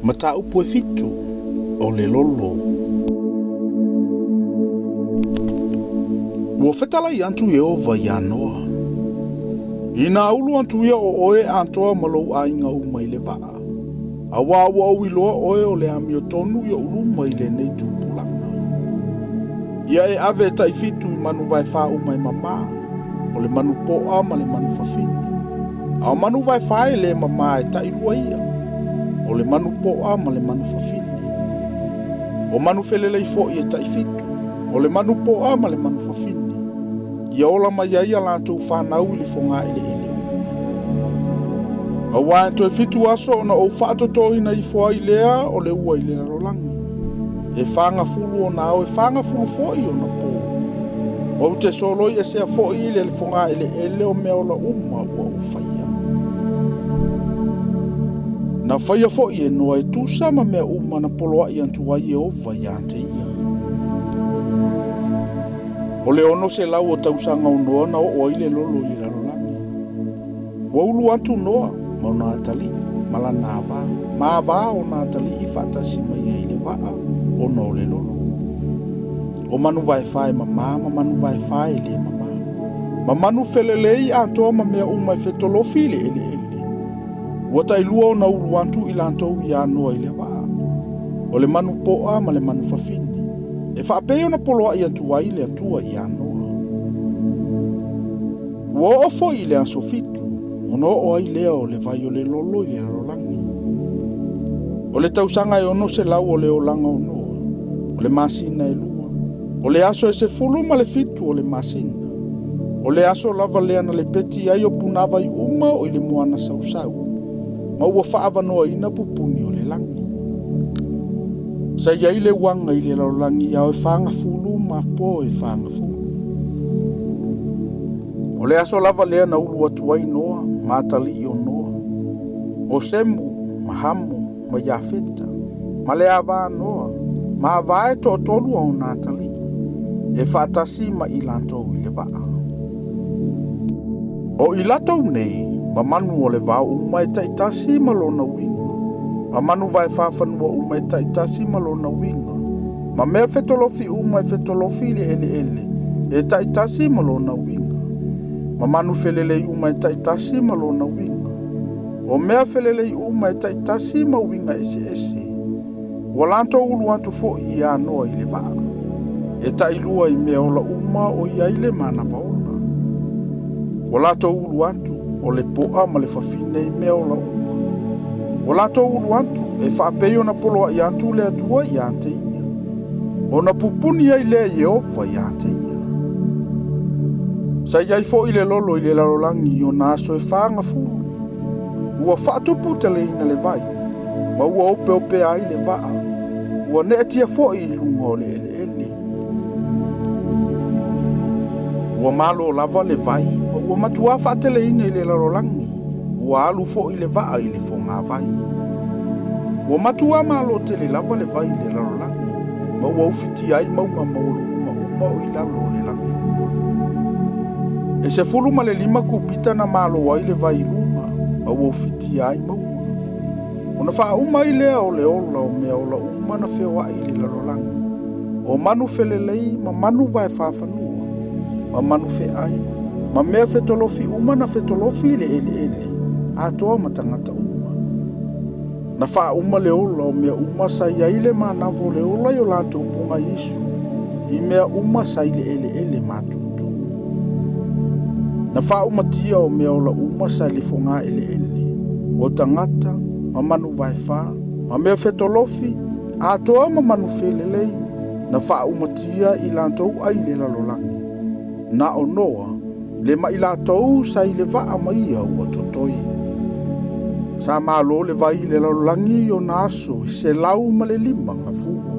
Mataupu e fitu o le lolo. Ua fetalai atu Ieova iā Noa, Inā ulu atu ia o oe atoa ma lou aiga uma i le vaa, auā ua ou iloa oe o le amiotonu i oʻu luma i lenei tupulaga. Ia e ave e taifitu i manu vaefā uma e mamā, o le manu po'a ma le manu fafine. A o manu vaefā e lē mamā e tailua ia, o le manu po'a ma le manu fafine. O manu felelei fo'i e taifitu, o le manu po'a ma le manu fafine, ia ola mai ai a latou fanau i le fogaeleele uma. Auā e toe fitu aso ona ou faatotoina ifo ai lea o le ua i le lalolagi. E fagafulu ona ao e fagafulu foi ona pō. Ou te soloi esea foi le fogaeleele o mea ola uma ua ou faia. Na faia foi e Noa e tusa ma mea uma na poloaʻi atu ai Ieova iā te ia. O le 600 o tausaga o Noa na oo ai le lolo i le lalolagi. Ua ulu atu Noa ma ona atalii ma lana ava, ma ava ona atalii faatasi ma ia i le vaa ona o le lolo. O manu vaefā e mamā ma manu vaefā e lē mamā, ma manu felelei atoa ma mea uma e fetolofi i le eleele. Ua tailua ona ulu atu i latou iā Noa i le vaa, o le manu po'a ma le manu fafine, e faapei ona poloaʻi atu ai le Atua iā Noa. Ua oo foi i le aso fitu, ona oo ai lea o le vai o le lolo i le lalolagi. O le tausaga e 600 o le olaga o Noa, o le masina e lua, o le aso e 17 o le masina, o le aso lava lea na lepeti ai o punavai uma o i le moana sausau, ma ua faaavanoaina pupuni o le lagi. Sa i ai le uaga i le lalolagi i ao e fagafulu ma po e fagafulu. O le aso lava lea na ulu atu ai Noa ma atalii o Noa, o Semu ma Hamo ma Iafeta, ma le ava a Noa, ma ava e toatolu a ona atalii, e faatasi ma i latou i le vaa. O i latou nei, ma manu o le vao uma e taitasi ma lona uiga, ma manu vaefāfanua uma e taitasi ma lona uiga, ma mea fetolofi uma e fetolofi i le eleele e taitasi ma lona uiga, ma manu felelei uma e taitasi ma lona uiga, o mea felelei uma e taitasi ma uiga eseese. Ua latou ulu atu foi iā Noa i le vaa, e tailua i mea ola uma o i ai le manava ola. Ua latou ulu atu, o le po'a ma le fafine i mea ola uma. Ua latou ulu atu, e faapei ona poloaʻi atu le Atua iā te ia, ona pupuni ai lea Ieova iā te ia. Sa i ai foi le lolo i le lalolagi i ona aso e fagafulu. Ua faatupu teleina le vai, ma ua opeopea ai le vaa, ua neetia foi i luga o le eleele. Ua malo lava le vai, ma ua matuā faateleina i le lalolagi, ua alu foi le vaa i le fogavai. Ua matuā malo tele lava le vai i le lalolagi, ma ua ufitia ai mauga maualuluga uma o i lalo o le lagi uma. E 15 kupita na malo ai le vai i luga, ma ua ufitia ai mauga. Ona faauma ai lea o le ola o mea ola uma na feoaʻi i le lalolagi, o manu felelei ma manu vaefāfanua, ma manu feai, ma mea fetolofi uma na fetolofi i le eleele, atoa ma tagata uma. Na faauma le ola o mea uma sa i ai le manava o le ola i o latou pogaiisu, i mea uma sa i le eleele matutu. Na faaumatia o mea ola uma sa i le fogaeleele, o tagata, ma manu vaefā, ma mea fetolofi, atoa ma manu felelei, na faaumatia i latou ai i le lalolagi. Na o Noa, le ma i latou sa i le vaa ma ia ua totoe. Sa malo le vai i le lalolagi i ona aso e 150.